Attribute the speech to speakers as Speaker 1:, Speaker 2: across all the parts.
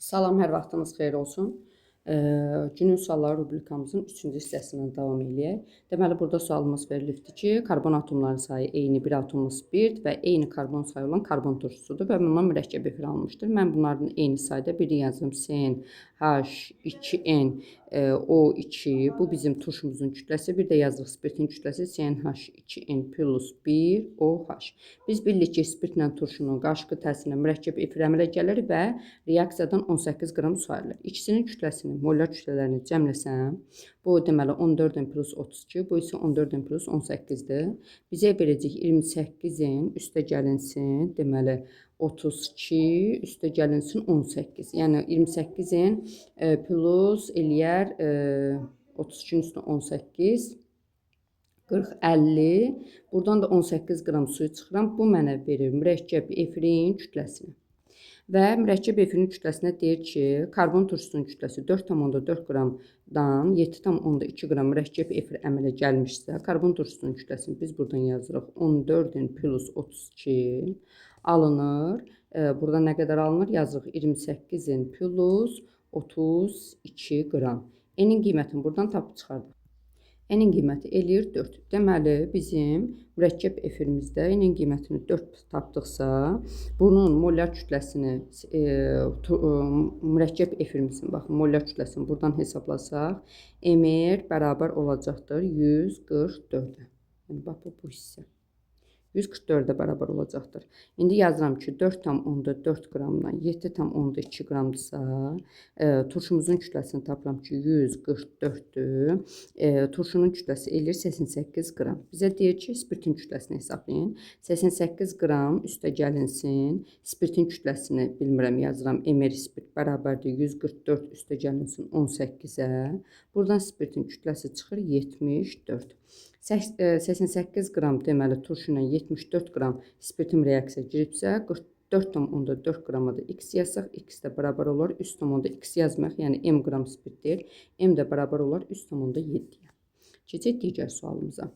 Speaker 1: Salam, hər vaxtınız xeyir olsun. Günün sualları rubrikamızın 3-cü hissəsindən davam eləyək. Deməli, burada sualımız verilibdir ki, karbon atomlarının sayı eyni bir atomlu spirt və eyni karbon sayı olan karbon turşusudur və bundan mürəkkəb efir alınmışdır. Mən bunların eyni sayda birini yazdım. SN, H2N, O2, bu bizim turşumuzun kütləsi. Bir də yazırıq spirtin kütləsi CnH2n plus 1 OH. Biz bilirik ki, spirtlə turşunun qarşılıqlı təsirinə mürəkkəb efir əmələ gəlir və reaksiyadan 18 qram su ayrılır. İkisinin kütləsini, molyar kütlələrini cəmləsəm, bu deməli 14N plus 32, bu isə 14N plus 18-dir. Bizə verəcək 28N üstə gəlinsin, deməli 32 üstə gəlinsin 18. Yəni 28N plus eləyər 32-nin üstünə 18, 40, 50. Buradan da 18 qram suyu çıxıram. Bu mənə verir mürəkkəb efirin kütləsini. Və mürəkkəb efirin kütləsinə deyir ki, karbon turşusunun kütləsi 4,4 qramdan 7,2 qram mürəkkəb efir əmələ gəlmişsə, karbon turşusunun kütləsini biz buradan yazırıq 14N plus 32 alınır. Burada nə qədər alınır? Yazırıq 28N plus 32 qram. N-in qiymətini buradan tapıb çıxardıq. N-in qiyməti eləyir 4. Deməli, bizim mürəkkəb efirimizdə N-in qiymətini 4 tapdıqsa, bunun molyar kütləsini, mürəkkəb efirimizin, baxın, molyar kütləsini buradan hesablasaq, MR bərabər olacaqdır 144-ə. Yəni, bax, bu hissə. 144-ə bərabər olacaqdır. İndi yazıram ki, 4,4 qramdan 7,2 qramdırsa, turşumuzun kütləsini tapıram ki, 144-dür. Turşunun kütləsi eləyir 88 qram. Bizə deyir ki, spirtin kütləsini hesablayın. 88 qram üstə gəlinsin. Spirtin kütləsini bilmirəm, yazıram. MR spirt bərabərdir 144 üstə gəlinsin 18-ə. Buradan spirtin kütləsi çıxır 74. 88 qram deməli turşu ilə 74 qram spirtin reaksiya giribsə, 44,4 qrama da x yazsaq, x də bərabər olar 3,x yazmaq, yəni m qram spirtdir. M də bərabər olar 3,7-yə. Keçək digər sualımıza.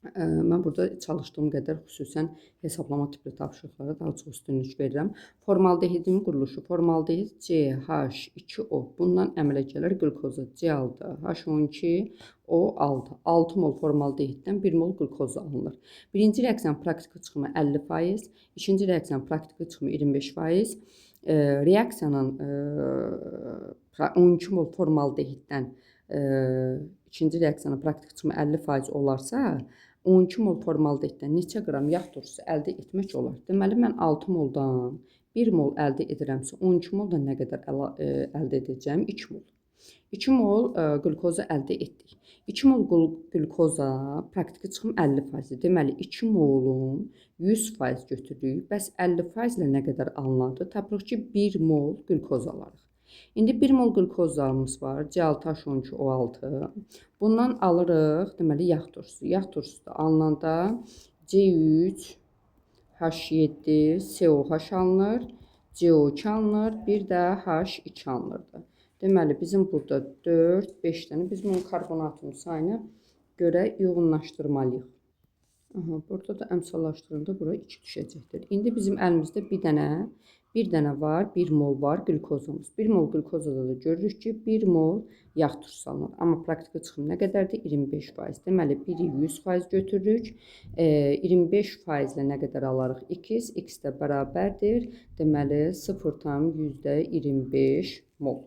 Speaker 1: Mən burada çalışdığım qədər xüsusən hesablama tipli tapşırıqlara daha çox üstünlük verirəm. Formaldehidin quruluşu. Formaldehid CH2O. Bundan əmələ gəlir qlükoza. C6, H12, O6. 6 mol formaldehiddən 1 mol qlükoza alınır. Birinci reaksiyanın praktiki çıxımı 50%, ikinci reaksiyanın praktiki çıxımı 25%. Reaksiyanın 12 mol formaldehiddən ikinci reaksiyanın praktiki çıxımı 50% olarsa, 12 mol formaldehiddən neçə qram yağ turşusu əldə etmək olar? Deməli, mən 6 moldan 1 mol əldə edirəmsə, 12 moldan nə qədər əldə edəcəm? 2 mol. 2 mol qlükoza əldə etdik. 2 mol qlükoza praktiki çıxım 50%. Deməli, 2 molun 100% götürürük. Bəs 50% ilə nə qədər alınardı? Tapırıq ki, 1 mol qlükoza alarıq. İndi 1 mol qlükozamız var. C6H12O6. Bundan alırıq, deməli, yağ turşusu. Yağ turşusu da alınanda C3, H7, COH alınır, CO2 alınır, bir də H2 alınırdı. Deməli, bizim burada 4, 5 dənə biz bunun karbon atomu sayını görə uyğunlaşdırmalıyıq. Aha, burada da əmsallaşdıranda bura 2 düşəcəkdir. İndi bizim əlimizdə bir dənə var, 1 mol var qlükozamız. 1 mol qlükozada da görürük ki, 1 mol yağ turşusu alınır. Amma praktiki çıxım nə qədərdir? 25%. Deməli, 1-i 100% götürürük. 25% ilə nə qədər alarıq? X, X də bərabərdir. Deməli, 0,25 mol.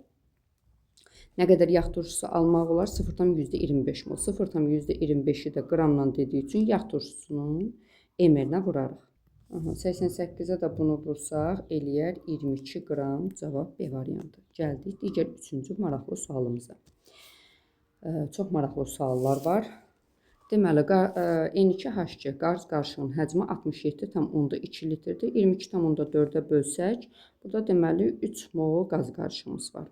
Speaker 1: Nə qədər yağ turşusu almaq olar? 0,25 mol. 0,25-i də qramla dediyi üçün yağ turşusunun MR-nə vurarıq. Aha, 88-ə də bunu vursaq, eləyər 22 qram. Cavab B variantı. Gəldik digər üçüncü maraqlı sualımıza. Çox maraqlı suallar var. Deməli, N2H2 qaz qarışığının həcmi 67,2 litrdir. 22,4-ə bölsək, burada deməli 3 mol qaz qarışığımız var.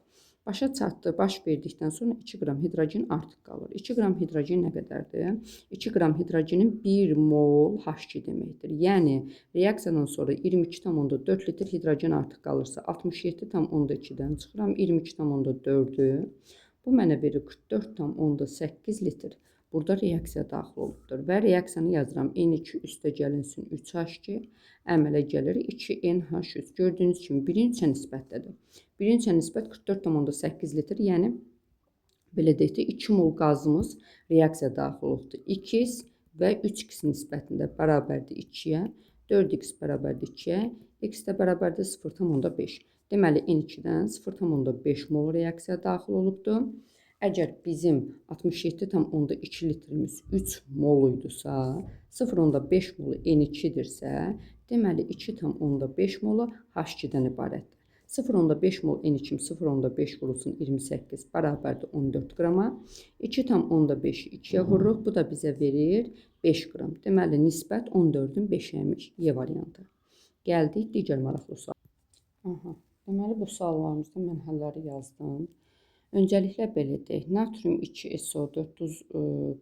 Speaker 1: Başa çatdı, baş verdikdən sonra 2 qram hidrogen artıq qalır. 2 qram hidrogen nə qədərdir? 2 qram hidrogenin 1 mol H2 deməkdir. Yəni, reaksiyadan sonra 22,4 litr hidrogen artıq qalırsa, 67,2-dən çıxıram 22,4-ü. Bu mənə verir 44,8 litr. Burada reaksiya daxil olubdur və reaksiyanı yazıram. N2 üstə gəlinsin 3H2 əmələ gəlir 2NH3. Gördüyünüz kimi 1-in 3-ə nisbətdədir. 1-in 3-ə nisbət 44,8 litr, yəni belə deyək də 2 mol qazımız reaksiya daxil olubdur. 2x və 3x nisbətində bərabərdir 2-yə, 4x bərabərdir 2-yə, x də bərabərdir 0,5. Deməli, N2-dən 0,5 mol reaksiya daxil olubdur. Əgər bizim 67,2 litrimiz 3 mol idisə, 0,5 molu N2-dirsə, deməli 2,5 molu H2-dən ibarətdir. 0,5 mol N2 0,5 vurulsun 28 bərabərdir 14 qrama. 2,5-i 2-yə vururuq. Bu da bizə verir 5 qram. Deməli, nisbət 14-ün 5-əymiş Y variantı. Gəldik digər maraqlı sual. Aha. Deməli, bu suallarımızda mən həlləri yazdım. Öncəliklə belə deyək. Natrium 2SO4 duz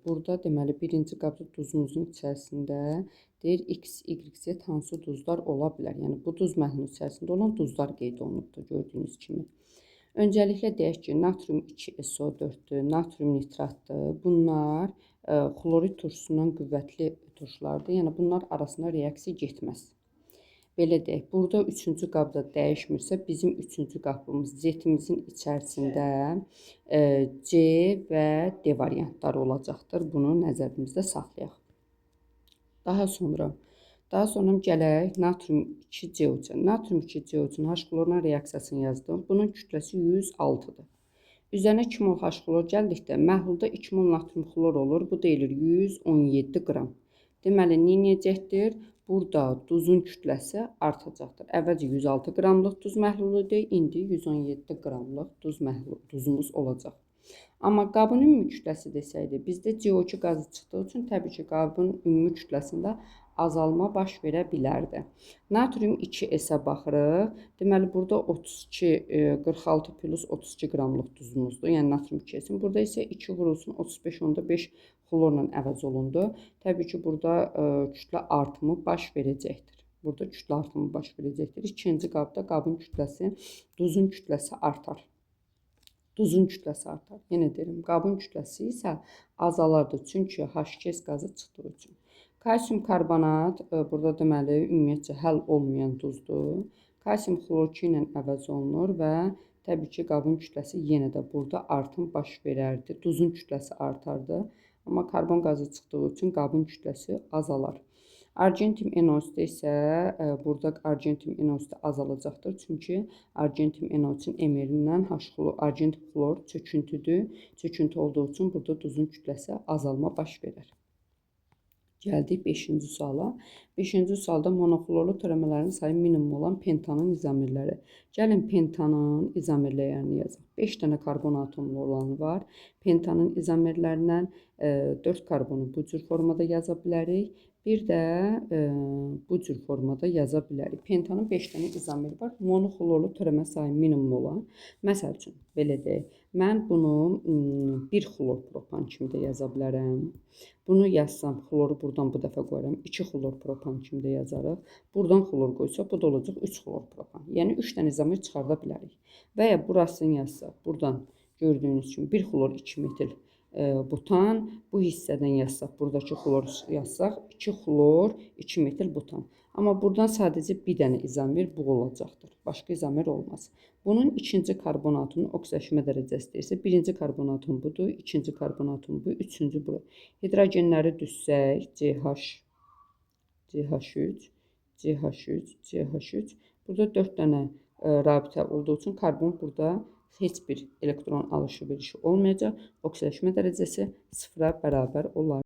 Speaker 1: burada deməli birinci qabda duzumuzun içərisində deyir X, Y, Z hansı duzlar ola bilər. Yəni bu duz məhlulu içərisində olan duzlar qeyd olunubdur gördüyünüz kimi. Öncəliklə deyək ki, natrium 2SO4-dür, natrium nitratdır. Bunlar xlorid turşusundan qüvvətli turşulardır. Yəni bunlar arasında reaksiya getməz. Belə deyək, burada üçüncü qabda dəyişmirsə, bizim üçüncü qabımız Z-imizin içərisində C və D variantları olacaqdır. Bunu nəzərimizdə saxlayaq. Daha sonra gələk natrium 2CO3-ə. Natrium 2CO3-ün H xlorla reaksiyasını yazdım. Bunun kütləsi 106-dır. Üzərinə 2 mol H xlor gəldikdə məhlulda 2 mol natrium xlor olur. Bu deyilir 117 qram. Deməli, nə edəcəkdir? Burada duzun kütləsi artacaqdır. Əvvəlcə 106 qramlıq duz məhlulu idi, indi 117 qramlıq duzumuz olacaq. Amma qabın ümumi kütləsi desəydi, bizdə CO2 qazı çıxdığı üçün təbii ki, qabın ümumi kütləsində azalma baş verə bilərdi. Natrium 2S-ə baxırıq. Deməli, burada 32, 46 plus 32 qramlıq duzumuzdur. Yəni, natrium 2S-in. Burada isə 2 vurulsun 35,5 xlorla əvəz olundu. Təbii ki, burada kütlə artımı baş verəcəkdir. Burada kütlə artımı baş verəcəkdir. İkinci qabda qabın kütləsi, duzun kütləsi artar. Duzun kütləsi artar. Yenə deyirəm, qabın kütləsi isə azalardı. Çünki H2S qazı çıxdığı üçün. Kalsium karbonat burada deməli ümumiyyətcə həll olmayan duzdur. Kalsium xlor 2 ilə əvəz olunur və təbii ki, qabın kütləsi yenə də burada artım baş verərdi. Duzun kütləsi artardı. Amma karbon qazı çıxdığı üçün qabın kütləsi azalar. Argentum NO3-də isə burada argentum NO3-də azalacaqdır. Çünki argentum NO3-ün MR-indən argentum xlor çöküntüdür. Çöküntü olduğu üçün burada duzun kütləsi azalma baş verər. Gəldik 5-ci suala. 5-ci sualda monoxlorlu törəmələrin sayı minimum olan pentanın izomerləri. Gəlin pentanın izomerlərini yazaq. 5 dənə karbon atomlu olanı var. Pentanın izomerlərindən 4 karbonu bu cür formada yaza bilərik. Bir də bu cür formada yaza bilərik. Pentanın 5 dənə izomeri var. Monoxlorlu törəmə sayı minimum olan. Məsəl üçün, belə deyək, mən bunu 1 xlorpropan kimi də yaza bilərəm. Bunu yazsam, xloru buradan bu dəfə qoyuram. 2 xlorpropan kimi də yazarıq. Buradan xlor qoysaq, bu da olacaq 3 xlorpropan. Yəni, 3 dənə izomer çıxarda bilərik. Və ya burasını yazsaq, buradan gördüyünüz kimi 1 xlor 2 metil butan, bu hissədən yazsaq, buradakı xlor yazsaq, 2 xlor, 2 metil butan. Amma buradan sadəcə bir dənə izomer bu olacaqdır. Başqa izomer olmaz. Bunun ikinci karbon atomunun oksidaşma dərəcəsi deyirsə, birinci karbon atomu budur, ikinci karbon atomu bu, üçüncü bu. Hidrogenləri düzsək, CH, CH3, CH3, CH3. Burada 4 dənə rabitə olduğu üçün karbon burada heç bir elektron alış-verişi olmayacaq. Oksidaşma dərəcəsi 0-a bərabər olar.